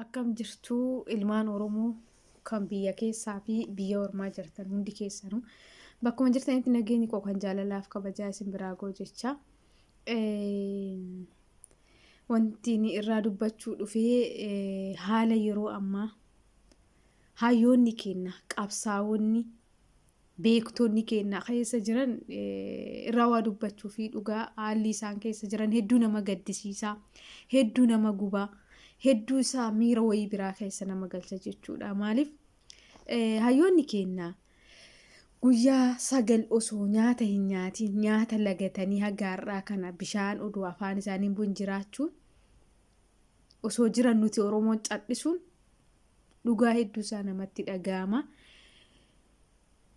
Akkam jirtuu ilmaan Oromoo kan biyya keessaa fi biyya ormaa jirtan hundi keessanuu bakkuma jirtanitti nageenyi koo kan jaalalaaf kabajaa isin biraa ga'u jecha. Wanti inni irraa dubbachuu dhufee haala yeroo ammaa hayyoonni keenya qabsaa'onni beektonni keenya keessa jiran irraa waa dubbachuu fi dhugaa haalli isaan keessa jiran hedduu nama gaddisiisaa, hedduu nama gubaa, hedduu isaa miira wayii biraa keessa nama galcha jechuudha. Maaliif hayyoonni keenya guyyaa 9 osoo nyaata hin nyaatiin nyaata lagatanii haga har'aa kana bishaan oduu afaan isaanii bu'in jiraachuun osoo jiran nuti Oromoon cadhisuun dhugaa hedduu isaa namatti dhaga'ama.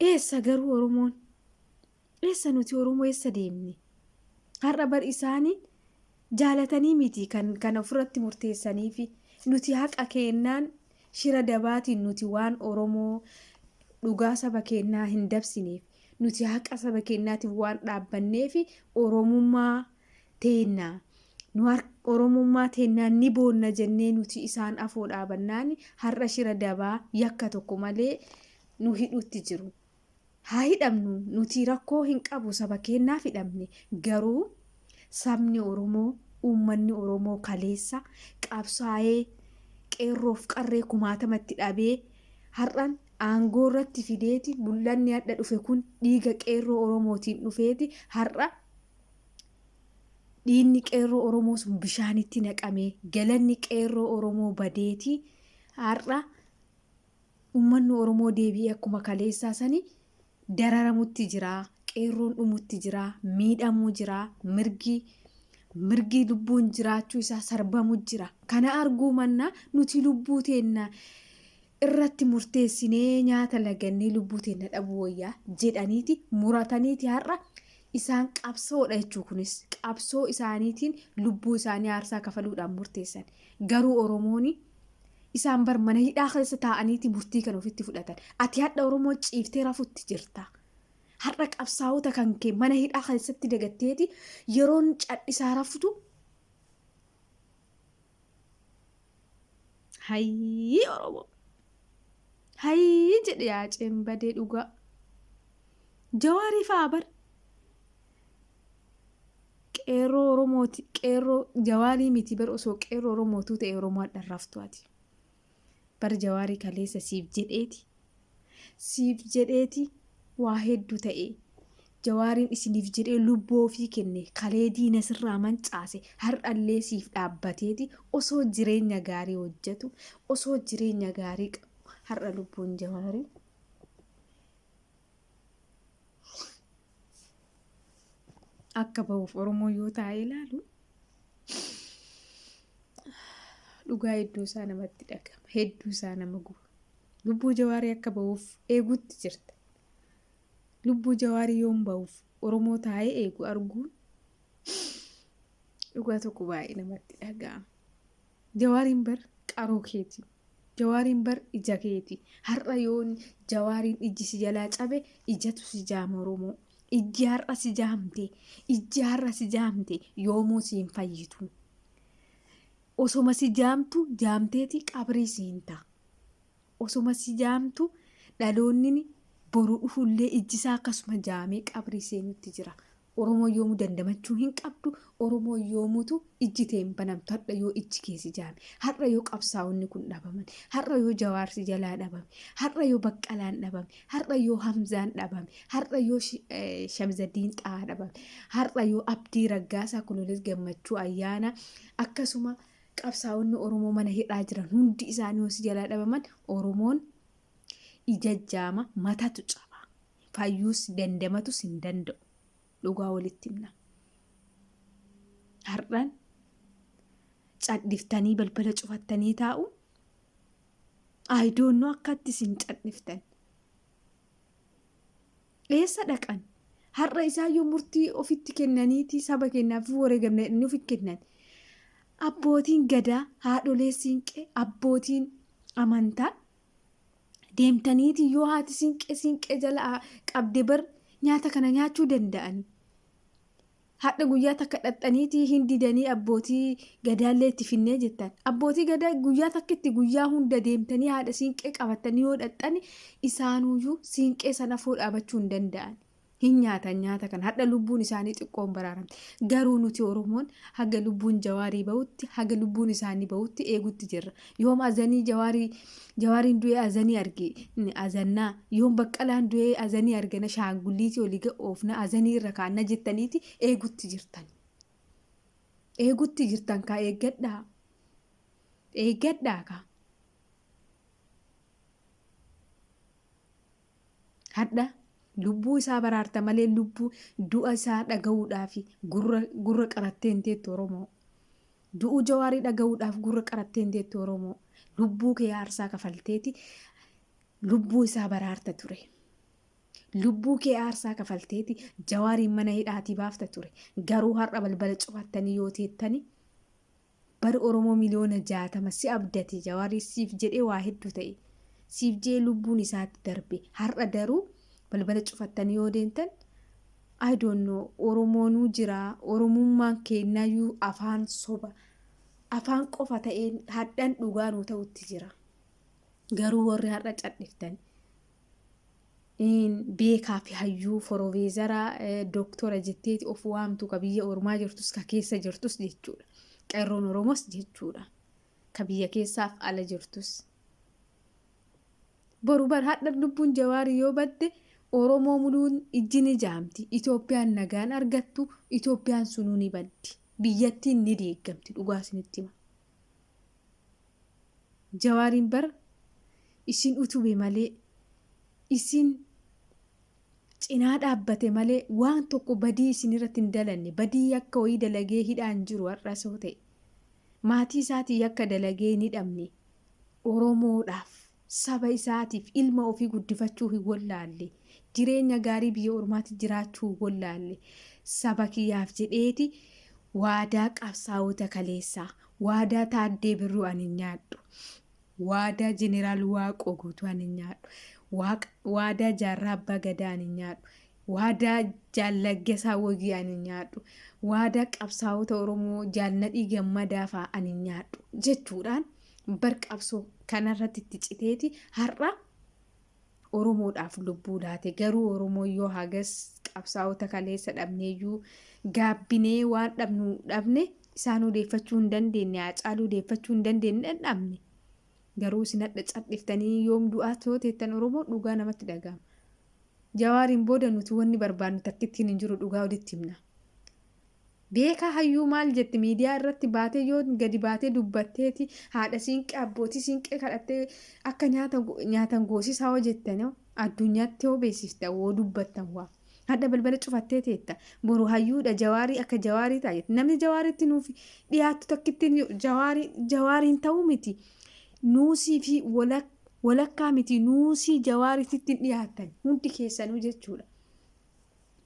Eessa garuu Oromoon? Eessa nuti Oromoo eessa deemne? Har'a bar isaanii jaalatanii miti kan kana ofirratti murteessaniifi nuti haqa keennaan shira dabaatiin nuti waan Oromoo dhugaa saba keennaa hin dabsineef nuti haqa saba keennaatiif waan dhaabbanneefi Oromummaa teenna nu Oromummaa teennaan ni boonna jennee nuti isaan afoo dhaabannaan har'a shira dabaa yakka tokko malee nu hidhuutti jiru. Haa hidhamnu nuti rakkoo hin qabu saba keennaaf hidhamne garuu sabni Oromoo uummanni Oromoo kaleessa qabsaa'ee qeerroof qarree kumaatama itti dhabee har'an aangoo irratti fideeti mul'anni hadha dhufe kun dhiiga qeerroo Oromootiin dhufeeti har'a dhiigni qeerroo Oromoo sun bishaanitti naqamee galanni qeerroo Oromoo badeeti har'a Uummanni Oromoo deebi'ee akkuma kaleessaa sani dararamutti jira, qeerroon dhumutti jira, miidhamuu jira, mirgi mirgi lubbuun jiraachuu isaa sarbamu jira. Kana arguu mannaa nuti lubbuu teenna irratti murteessinee nyaata lagannee lubbuu teenna dhabuu wayyaa jedhaniiti murataniiti har'a isaan qabsoodha jechuu kunis qabsoo isaaniitiin lubbuu isaanii aarsaa kafaluudhaan murteessan. Garuu Oromooni Isaan bar mana hidhaa keessa taa'aniiti murtii kana ofitti fudhatan. Ati hadha Oromoo ciiftee rafutti jirta. Har'a qabsaa'ota kan kee mana hidhaa keessatti dagatteeti yeroon cadhisaa raftu. Hayyii Oromoo. Hayyii jedhe yaaceen badee dhugaa. Jawaarii fa'aa bar. Qeerroo Oromooti qeerroo jawaarii miti bar osoo qeerroo Oromootuu ta'e Oromoo hadha hin raftu ati. Bar jawaarii kaleessa siif jedheeti siif jedheeti waa hedduu ta'e jawaariin isiniif jedhee lubbuu ofii kenne kalee diina sirraa mancaase har'allee siif dhaabbateeti osoo jireenya gaarii hojjetu osoo jireenya gaarii qabu har'a lubbuun jawaarii akka bahuuf Oromoo yoo taa'ee ilaalu dhugaa hedduu isaa namatti dhagama hedduu isaa nama guba lubbuu jawaarii akka bahuuf eeguutti jirta lubbuu jawaarii yoon bahuuf Oromoo taa'ee eegu arguun dhugaa tokko baay'ee namatti dhaga'ama jawaariin bar qaroo keeti Jawaariin bar ija keeti. Har'a yoon jawaariin ijji si jalaa cabe ijatu si jaama Oromoo. Ijji har'a si jaamte, ijji har'a si jaamte yoomuu si hin fayyitu. Osoma si jaamtu jaamteeti qabrii si hin ta'a. Osoma si jaamtu dhaloonni boru dhufullee ijji isaa akkasuma jaamee qabrii seenutti jira. Oromoon yoomuu dandamachuu hin qabdu. Oromoon yoomuutu ijji tee hin banamtu. Har'a yoo ijji kee si jaame, har'a yoo qabsaa'onni kun dhabaman, har'a yoo Jawaar si jalaa dhabame, har'a yoo Baqqalaan dhabame, har'a yoo Hamzaan dhabame, har'a yoo Shamzaddiin Xahaa dhabame, har'a yoo Abdii Raggaasaa, Kolonees Gammachuu Ayyaanaa akkasuma qabsaa'onni Oromoo mana hidhaa jiran hundi isaanii yoo si jalaa dhabaman Oromoon ija jaama matatu caba. Fayyuus dandamatus hin danda'u. Dhugaa walitti himna. Har'an cadhiftanii balbala cufattanii taa'u. I don't know akkatti isin cadhiftan. Eessa dhaqan? Har'a isaan yoo murtii ofitti kennaniiti saba keenyaaf wareegamna jedhanii ofitti kennan. Abbootiin gadaa, haadholee siinqee, abbootiin amantaa deemtaniiti yoo haati siinqee siinqee jala qabde bar nyaata kana nyaachuu danda'ani. Hadha guyyaa takka dhaxxaniitii hin didanii abbootii gadaallee itti finnee jettan. Abbootii gadaa guyyaa takkitti guyyaa hunda deemtanii haadha siinqee qabattanii yoo dhaxxani isaanuyyuu siinqee sana afoo dhaabachuu hin danda'an. Hin nyaatan nyaata kana hadha lubbuun isaanii xiqqoon baraaramte. Garuu nuti Oromoon haga lubbuun Jawaarii bahutti haga lubbuun isaanii bahutti eegutti jirra. Yoom azanii Jawaarii Jawaariin du'ee azanii arge azannaa yoom Baqqalaan du'ee azanii argana shaangulliitii olii oofna azanii irra kaanna jettaniiti eegutti jirtan. Eegutti jirtan kaa eeggadhaa. Eeggadhaa kaa. Hadha lubbuu isaa baraarta malee lubbuu du'a isaa dhaga'uudhaaf gurra gurra qarattee hin teettu Oromoo. Du'uu Jawaarii dhaga'uudhaaf gurra qarattee hin teettu Oromoo. Lubbuu kee aarsaa kafalteeti lubbuu isaa baraarta ture. Lubbuu kee aarsaa kafalteeti Jawaariin mana hidhaatii baafta ture. Garuu har'a balbala cufattanii yoo teettani Bar Oromoo miliyoona 60 si abdate Jawaari siif jedhee waa heddu ta'e. Siif je'ee lubbuun isaatti darbe. Har'a daruu balbala cufattanii yoo deemtan I don't know Oromoonuu jira Oromummaan keennayyuu afaan soba afaan qofa ta'een hadhan dhugaa nuu ta'utti jira. Garuu warri har'a cadhiftan beekaa fi hayyuu foroveezara doktora jetteeti of waamtu ka biyya ormaa jirtus ka keessa jirtus jechuudha. Qeerroon Oromoos jechuudha. Ka biyya keessaaf ala jirtus. Boru bar hadha lubbuun Jawaarii yoo badde Oromoo muluun ijji ni jaamti. Itoophiyaan nagaan argattu Itoophiyaan sunuu ni baddi. Biyyattiin ni diigamti dhugaa isinitti hima. Jawaariin bar isin utube malee isin cinaa dhaabbate malee waan tokko badii isin irratti hin dalanne badii yakka wayii dalagee hidhaan jiru har'as yoo ta'e maatii isaatii yakka dalagee hin hidhamne Oromoodhaaf saba isaatiif ilma ofii guddifachuu hin wallaalle jireenya gaarii biyya ormaatti jiraachuu hin wallaalle saba kiyyaaf jedheeti waadaa qabsaa'ota kaleessaa Waadaa Taaddee Birruu ani hin nyaadhu. Waadaa Jeneraal Waaqoo Guutuu ani hin nyaadhu. Waadaa Jaarraa Abbaa Gadaa ani hin nyaadhu. Waadaa Jaal Laggasaa Wagii ani hin nyaadhu. Waadaa qabsaa'ota Oromoo Jaal Nadhii Gammadaa fa'aa ani hin nyaadhu jechuudhaan bar qabsoo kanarratti itti citeeti har'a Oromoodhaaf lubbuu laate. Garuu Oromoon yoo hagas qabsaa'ota kaleessa dhabneeyyuu gaabbinee waan dhabnu dhabne isaanuu deeffachuu hin dandeenye, Haacaaluu deeffachuu hin dandeenye dhabne. Garuu isin hadha cadhiftanii yoom du'aa yoo teettan Oromoon dhugaa namatti dhaga'ama. Jawaariin booda nuti wanni barbaannu takkittiin hin jiru dhugaa walitti himna. Beekaa hayyuu maal jetti miidiyaa irratti baatee yoo gadi baatee dubbatteeti haadha siinqee abbootii siinqee kadhattee akka nyaata nyaatan goosisaa hoo jettan addunyaatti hoo beeksifta hoo dubbattan waa. Hadha balbala cufattee teetta boru hayyuudha jawaarii akka jawaarii ta'a jetti namni jawaariitti nuuf dhiyaattu takkittiin jawaarii jawaariin ta'uu miti nuusii fi walakkaa miti nuusii jawaariitti hin dhiyaattan hundi keessanuu jechuudha.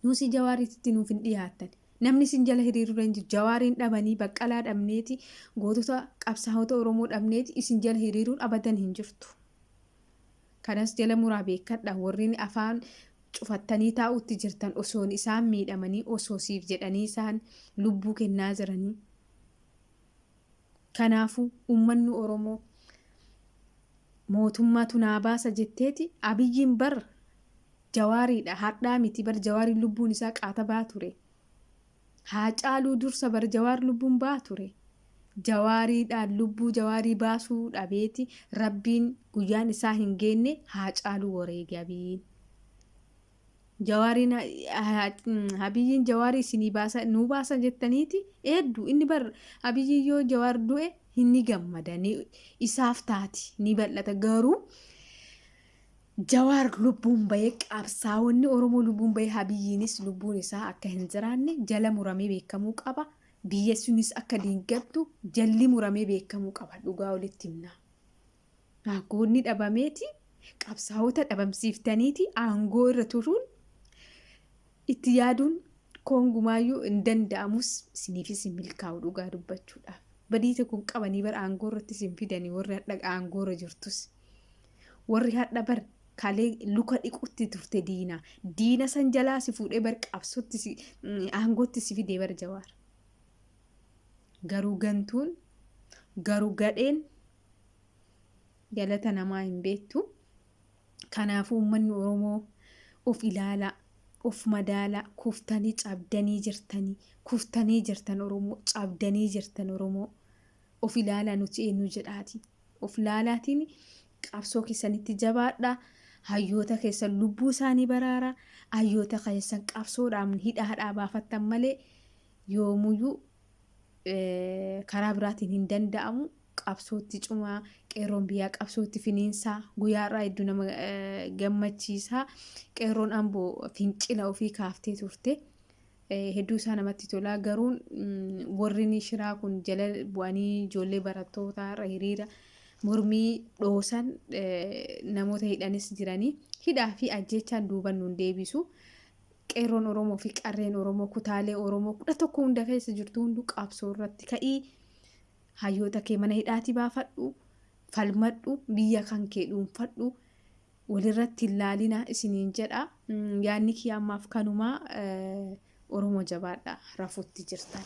Nuusii Jawaariititti nuuf hin dhiyaattan. Namni isin jala hiriirurra hin jiru. Jawaariin dhabanii Baqqalaa dhabneeti gootota qabsaa'ota Oromoo dhabneeti isin jala hiriiruun abadan hin jirtu. Kanas jala muraa beekkadha warreen afaan cufattanii taa'utti jirtan osoon isaan miidhamanii osoo siif jedhanii isaan lubbuu kennaa jiranii. Kanaafuu uummanni Oromoo mootummaatu naa baasa jetteeti Abiyyiin bar Jawaariidha hardhaa miti bar jawaariin lubbuun isaa qaata baha ture. Haacaaluu dursa bar jawaar lubbuun baha ture. Jawaariidhaan lubbuu jawaarii baasuu dhabeeti rabbiin guyyaan isaa hin geenne Haacaaluu wareege Abiyyiin. Jawaariin Abiyyiin jawaarii isinii baasa nuu baasa jettaniiti eeddu inni bar Abiyyiin yoo jawaar du'e hin ni gammada ni isaaf taati ni bal'ata garuu Jawaar lubbuun bahee qabsaawonni Oromoo lubbuun bahee Abiyyiinis lubbuun isaa akka hin jiraanne jala muramee beekamuu qaba. Biyya sunis akka diigamtu jalli muramee beekamuu qaba. Dhugaa walitti himna. Aangoonni dhabameeti qabsaawota dhabamsiiftaniiti aangoo irra turuun itti yaaduun koongumaayyuu hin danda'amus isiniifis hin milkaa'u dhugaa dubbachuudhaaf. Badii tokko hin qabanii bara aangoo irratti isin fidanii warri hadha aangoo irra jirtus. Warri hadha bar Kalee luka dhiqutti turte diina. Diina san jalaa si fuudhee bar qabsootti si aangootti si fidee bar Jawaar. Garuu gantuun garuu gadheen galata namaa hin beektu. Kanaafuu uummanni Oromoo of ilaalaa, of madaalaa, kuftanii cabdanii jirtanii, kuftanii jirtan Oromoo, cabdanii jirtan Oromoo. Of ilaalaa nuti eenyu jedhaati. Of laalaatiin qabsoo keessanitti jabaadhaa. Hayyoota keessan lubbuu isaanii baraaraa. Hayyoota keessan qabsoodhaan hidhaadhaa baafattan malee yoomuyyuu karaa biraatiin hin danda'amu. Qabsootti cimaa, qeerroon biyyaa qabsootti finiinsaa, guyyaa har'aa hedduu nama gammachiisaa. Qeerroon Amboo fincila ofii kaaftee turte. Hedduu isaa namatti tolaa garuu warri shiraa kun jala bu'anii ijoollee barattootaa irra hiriira mormii dhoosan namoota hidhanis jiranii hidhaa fi ajjeechaan duuban nuun deebisu. Qeerroon Oromoo fi qarreen Oromoo kutaalee Oromoo 11 hunda keessa jirtu hunduu qabsoo irratti ka'ii hayyoota kee mana hidhaatii baafadhu, falmadhu, biyya kan kee dhuunfadhu, walirratti hin laalina isiniin jedha. Yaadni kiyya ammaaf kanumaa. Oromoo jabaadha rafuutti jirtan.